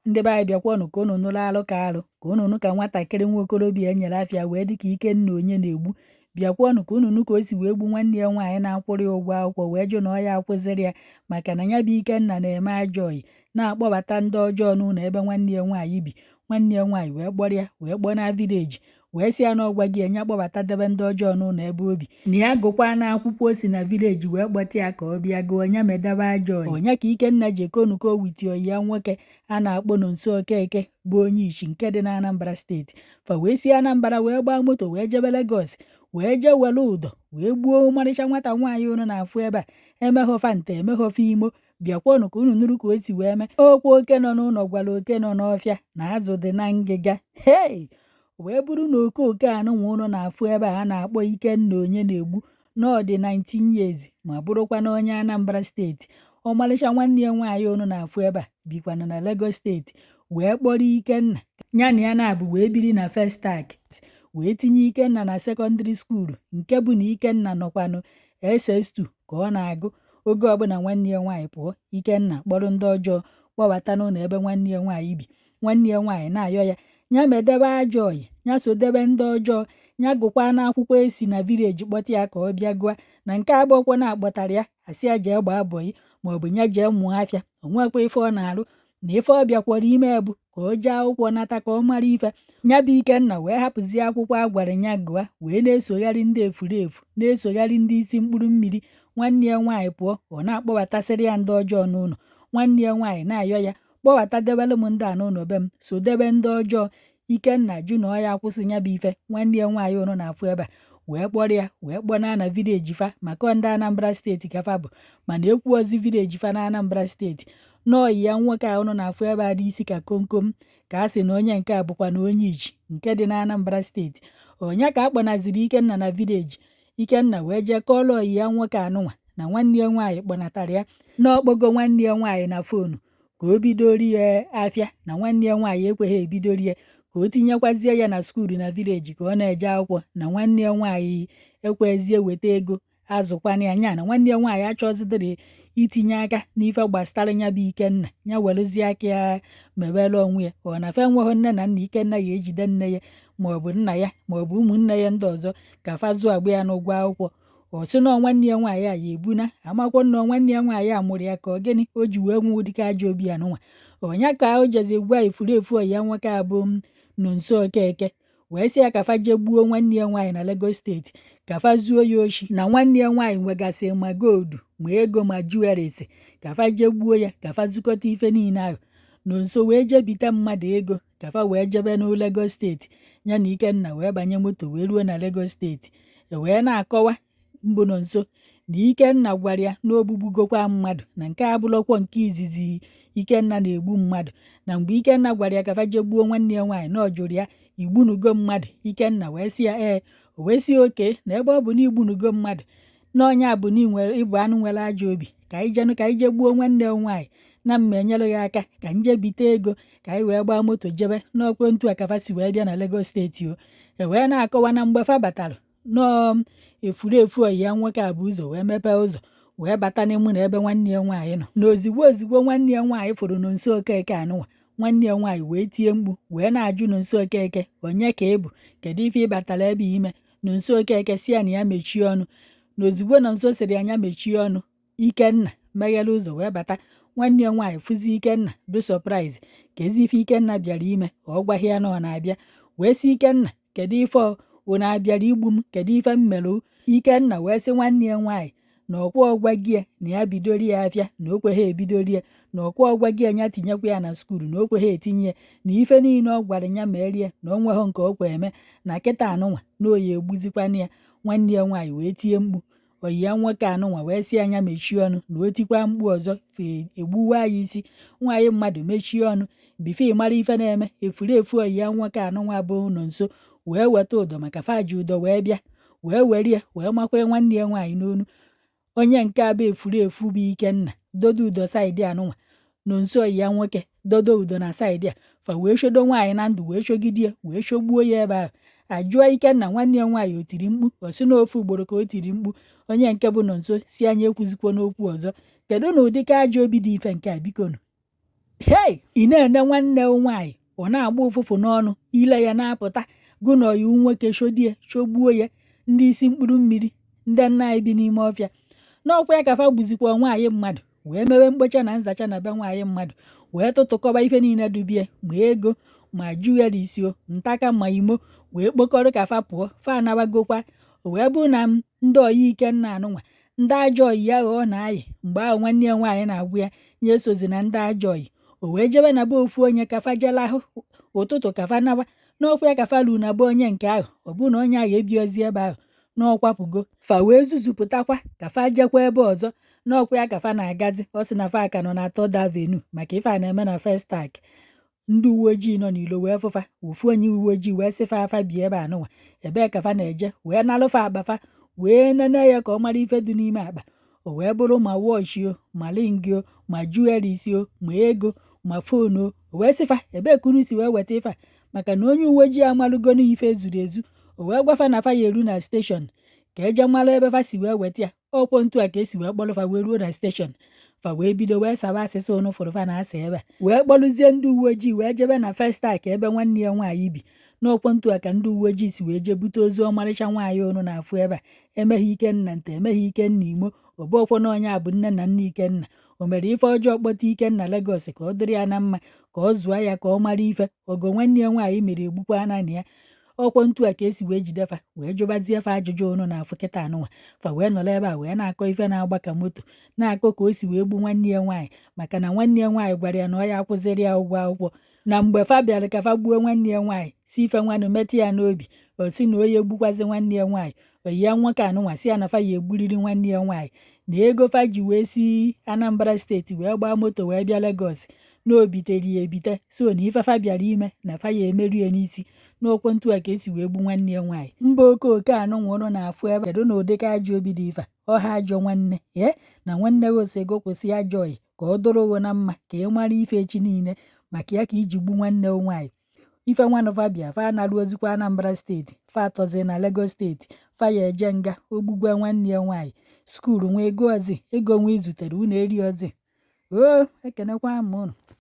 Ndị be anyị, bịakwanụ ka unu nụrụ alụ ka alụ, ka unu nụ ka nwatakịrị nwa okorobịa e nyere afịa wee dị ka Ikenna onye na-egbu. Bịakwanụ ka unu nụ ka o si wee gbu nwanne ya nwaanyị na-akwụrụ ya ụgwọ akwụkwọ, wee jụ na ọ ya akwụziri ya, maka na ya bụ Ikenna na-eme ajọ oyi, na-akpọbata ndị ọjọọ n'ụlọ ebe nwanne ya nwaanyị bi. Nwanne ya nwaanyị wee kpọrọ ya wee kpọọ na village, wee sị ya na ọ gwa gị ya kpọbata debe ndị ọjọọ n'ụlọ ebe o bi, na ya gụkwa na akwụkwọ o si na village wee kpọta ya ka ọ bịa gụọ ya medebe ajọ oyi. Onye ka Ikenna ji ekonuko with oyi ya nwoke a na-akpọ Nonso Okeke, bụ onye Ichi nke dị na Anambra Steeti. Fa wee si Anambra wee gbaa moto wee jebe Lagos, wee jee were ụdọ wee gbuo ọmarịcha nwata nwaanyị unu na-afụ ebe a. Emeghọfa nte, emeghọfa imo. Bịakwanụ ka unu nụrụ ka o si wee mee. Okwu oke nọ n'ụlọ gwara oke nọ n'ọfịa na azụ dị na ngịga. Hei, wee bụrụ na okooko anụnwa unu na-afụ ebe a na-akpọ Ikenna onye na-egbu na ọ dị 19 years, ma bụrụkwa na onye Anambra Steeti. Ọmarịcha nwanne ya nwaanyị unu na-afụ ebe a bikwana na Lagos Steeti, wee kpọrọ Ikenna ya na ya na-abụ wee biri na Festac, wee tinye Ikenna na secondary school, nke bụ na Ikenna nọkwanụ SS2 ka ọ na-agụ. Oge ọbụla nwanne ya nwaanyị pụọ, Ikenna kpọrọ ndị ọjọọ kpọbata n'ụlọ ebe nwanne ya nwaanyị bi. Nwanne ya nwaanyị na-ayọ ya ya medebe ajọ oyi, ya sodebe ndị ọjọọ, ya gụkwa n'akwụkwọ esi na village kpọta ya ka ọ bịa gụa, na nke agbọkwọ na-akpọtara ya asị ya jee gbaa bọyị maọbụ ya jee mụọ afịa. O nwekwa ife ọ na-arụ, na ife ọ bịakwara ime bụ ka o jee akwụkwọ nata ka ọ mara ife. Ya bụ Ikenna wee hapụzie akwụkwọ a gwara ya gụa, wee na-esogharị ndị efurefu, na-esogharị ndị isi mkpụrụ mmiri. Nwanne ya nwaanyị pụọ, ọ na-akpọbatasịrị ya ndị ọjọọ n'ụlọ. Nwanne ya nwaanyị na-ayọ ya, kpọbata debere m ndị a n'ụlọ be m, so debe ndị ọjọọ. Ikenna jụ na ọ ya akwụsị ya bụ ife. Nwanne ya nwaanyị ụnụ na-afụ ebe a wee kpọrọ ya wee kpọna na village fa, maka ndị Anambra Steeti ka fa bụ, mana ekwuozi village fa na Anambra Steeti. N'ọyị ya nwoke a ụnụ na-afụ ebe a dị isi ka komkom, ka a sị na onye nke a bụkwa na onye Ichi nke dị na Anambra Steeti. Onye ka a kpọnaziri Ikenna na village. Ikenna wee jee kọọrọ ọyị ya nwoke anụnwa na nwanne ya nwaanyị kpọnatara ya, na ọkpọgo nwanne ya nwaanyị na phone ka o bidori ya afịa, na nwanne ya nwaanyị ekweghị ebidori ya, ka o tinyekwazie ya na school na village ka ọ na-eje akwụkwọ, na nwanne ya nwaanyị ekwezie weta ego azụkwana ya. Nya na nwanne ya nwaanyị achọzidịrị itinye aka n'ife gbasara ya bụ Ikenna, ya werezie aka ya mewere onwe ya. Ọ na fe enweghị nne na nna, Ikenna ya ejide nne ya maọbụ nna ya maọbụ ụmụnne ya ndị ọzọ ka fa zụọ agba ya n'ụgwọ akwụkwọ. Ọ sị na nwanne ya nwaanyị a ya ebuna amakwa na nwanne ya nwaanyị a mụrụ ya ka ọ gịnị o ji wee nwee ụdịka ajọ obi anụnwa. Ọnya ka o jezi gwa efurefu ya nwoke a bụ Nonso Okeke, wee sị ya ka fa jee gbuo nwanne ya nwaanyị na Lagos Steeti, ka fa zuo ya oshi, na nwanne ya nwaanyị nwegasị ma gold ma ego ma jewelries, ka fa jee gbuo ya ka fa zukọta ife niile ahụ. Nonso wee jee bite mmadụ ego ka fa wee jebe na Lagos Steeti. Ya na Ikenna wee banye moto wee ruo na Lagos Steeti. E wee na-akọwa mbụ Nonso na Ikenna gwara ya na ogbugbugokwa mmadụ, na nke abụrụkwa nke izizi Ikenna na-egbu mmadụ, na mgbe Ikenna gwara ya ka fa jee gbuo nwanne ya nwaanyị, na ọ jụrụ ya, igbunugo mmadụ? Ikenna wee sị ya ee. O wee sị oke na ebe ọ bụ na igbunugo mmadụ, na ọnya bụ na ịnwere ịbụ anụ nwere ajọ obi, ka anyị jenụ ka anyị jee gbuo nwanne ya nwaanyị, na mma enyere ya aka ka nje bite ego ka anyị wee gbaa moto jebe n'ọkwe ntu a ka fa si wee bịa na Lagos Steeti. O e wee na-akọwa na mgbe fa batara nọọ, efurefu ọyị ya nwoke a bụ ụzọ wee mepee ụzọ wee bata n'ime na ebe nwanne ya nwaanyị nọ. Na ozigbo ozigbo nwanne ya nwaanyị fụrụ Nonso Okeke anụnwa, nwanne ya nwaanyị wee tie mkpu wee na-ajụ Nonso Okeke, onye ka ị bụ? Kedu ife ị batara ebe ime? Nonso Okeke si ya na ya mechie ọnụ. Na ozigbo Nonso sịrị ya mechie ọnụ, Ikenna meghere ụzọ wee bata. Nwanne ya nwaanyị fụzi Ikenna, dị surprise ka ezi ife Ikenna bịara ime. Ọ gwaghị ya na ọ na-abịa, wee sị Ikenna, kedu ife ọ unu abịara igbu m? Kedu ife m mere? Ikenna wee sị nwanne ya nwaanyị na ọkwa ọgwa gị ya na ya bidori ya afịa, na o kweghị ebidori ya, na ọkwa ọgwa gị ya tinyekwa ya na school, na o kweghị etinye ya, na ife niile ọ gwara ya merie, na o nweghị nke o kwe eme, na kịta anụnwa na oyi egbuzikwana ya. Nwanne ya nwaanyị wee tie mkpu. Oyi ya nwoke anụnwa wee sị anya mechie ọnụ, na o tikwa mkpu ọzọ fe egbuwa ya isi. Nwaanyị mmadụ mechie ọnụ before ị mara ife na-eme. Efurefu oyi ya nwoke anụnwa bụ Nonso wee weta ụdọ, maka fa ji ụdọ wee bịa, wee were ya wee makwa nwanne ya nwaanyị n'onu. Onye nke a bụ efurefu bụ Ikenna dodo ụdọ side anụnwa, Nonso oyi ya nwoke dodo ụdọ na side a. Fa wee shodo nwaanyị na ndụ, wee shogide wee shogbuo ya ebe ahụ. Ajụọ Ikenna, nwanne ya nwaanyị o tiri mkpu? Ọ sị na ofu ugboro ka o tiri mkpu. Onye nke bụ Nonso si anya ekwuzikwa n'okwu ọzọ. Kedu na ụdịka ajọ obi dị ife nke a? Bikonu. Hei, ị na-ene nwanne nwaanyị, ọ na-agba ụfụfụ n'ọnụ, ile ya na-apụta. Gụ na ọyị nwoke shodie shogbuo ya. Ndị isi mkpụrụ mmiri, ndị nna anyị bi n'ime ọfịa n'ọkwa ya ka fa gbuzikwa nwaanyị mmadụ, wee mewe mkpocha na nzacha na be nwaanyị mmadụ, wee tụtụkọba ife niile dubie, ma ego, ma jewelries o, ntaka, ma imo, wee kpokọrọ ka fa pụọ. Fa anabagokwa. O wee bụ na ndị ọyị Ikenna anụnwa, ndị ajọ ọyị ya ọ na-ayị mgbe ahụ nwanne ya nwaanyị na-agwa ya nye sozi na ndị ajọ ọyị. O wee jebe na be ofu onye ka fa jelahụ ụtụtụ ka fa nawa. N'ọkwa ya ka fa lu na be onye nke ahụ, ọ bụ na onye ahụ ebiozi ebe ahụ, n'ọkwapụgo. Fa wee zuzupụtakwa ka fa jekwa ebe ọzọ. N'ọkwa ya ka fa na-agazi, ọ sị na fa ka nọ na Third Avenue, maka ife a na-eme na Festac. Ndị uwe ojii nọ n'ilo wee fụfa. Ofu onye uwe ojii wee sị fa afa bi ebe anụnwa, ebee ka fa na-eje, wee nalụfa akpa fa, wee nene ya ka ọ mara ife dị n'ime akpa. O wee bụrụ ma watch o, ma ring o, ma jewelries o, ma ego, ma phone o. O wee sị fa, ebee ka unu si wee weta ife a? Maka na onye uwe ojii amalụgonu ife ezuru ezu. O wee gwa fa na fa ya eru na station ka eje malụ ebe fa si wee weta ya. Ọkwọ ntu a ka esi wee kpọrọ fa wee ruo na station. Fa wee bido wee sawa asịsị ụnụ fụrụ fa na-asa ebe a, wee kpọrụzie ndị uwe ojii wee jebe na Festac ebe nwanne ya nwaanyị bi. N'ọkwọ ntu a ka ndị uwe ojii si wee jee bute ozu ọmarịcha nwaanyị ụnụ na-afụ ebe a. Emeghị Ikenna nte, emeghị Ikenna imo. Ọbụọkwọ na onye a bụ nne na nna Ikenna. O mere ife ọjọọ kpọta Ikenna Lagos ka ọ dịrị ya na mma, ka ọ zụọ ya, ka ọ mara ife ọgọ nwanne ya nwaanyị mere egbukwa naanị ya. Ọkwọ ntu a ka esi wee jide fa, wee jụbazie fa ajụjụ ụnụ na-afụ kịta anụnwa. Fa wee nọrọ ebe a wee na-akọ ife na-agba ka moto, na-akọ ka o si wee gbu nwanne ya nwaanyị, maka na nwanne ya nwaanyị gwara ya na ọ ya akwụziri ya ụgwọ akwụkwọ. Na mgbe fa bịara ka fa gbuo nwanne ya nwaanyị, si ife nwanụ metụ ya n'obi, o si na onye egbukwazi nwanne ya nwaanyị. Oyi ya nwoke anụnwa si ya na fa ya egburiri nwanne ya nwaanyị, na ego fa ji wee si Anambra Steeti wee gbaa moto wee bịa Lagos, na o bitere ya ebite. So na ife fa bịara ime, na fa ya emeru ya n'isi. N'okwu ntu a ka esi wee gbu nwanne ya nwaanyị. Mba, okooko anụnwa ụnụ na-afụ ebe, kedu na ụdịka ajọ obi dị ife a? Ọha ajọ nwanne ye na nwanne gị ose go kwụsị ajọ oyi ka ọ dụrụ gị na mma, ka ị mara ife echi niile, maka ya ka iji gbu nwanne gị nwaanyị. Ife nwanụ fa bịa, fa analụ ozikwa Anambra Steeti, fa atọzi na Lagos Steeti. Fa ya eje nga ogbugwe nwanne ya nwaanyị. School nwa ego ozi, ego nwa izutere unu eri ozi o. Ekenekwa m ụnụ.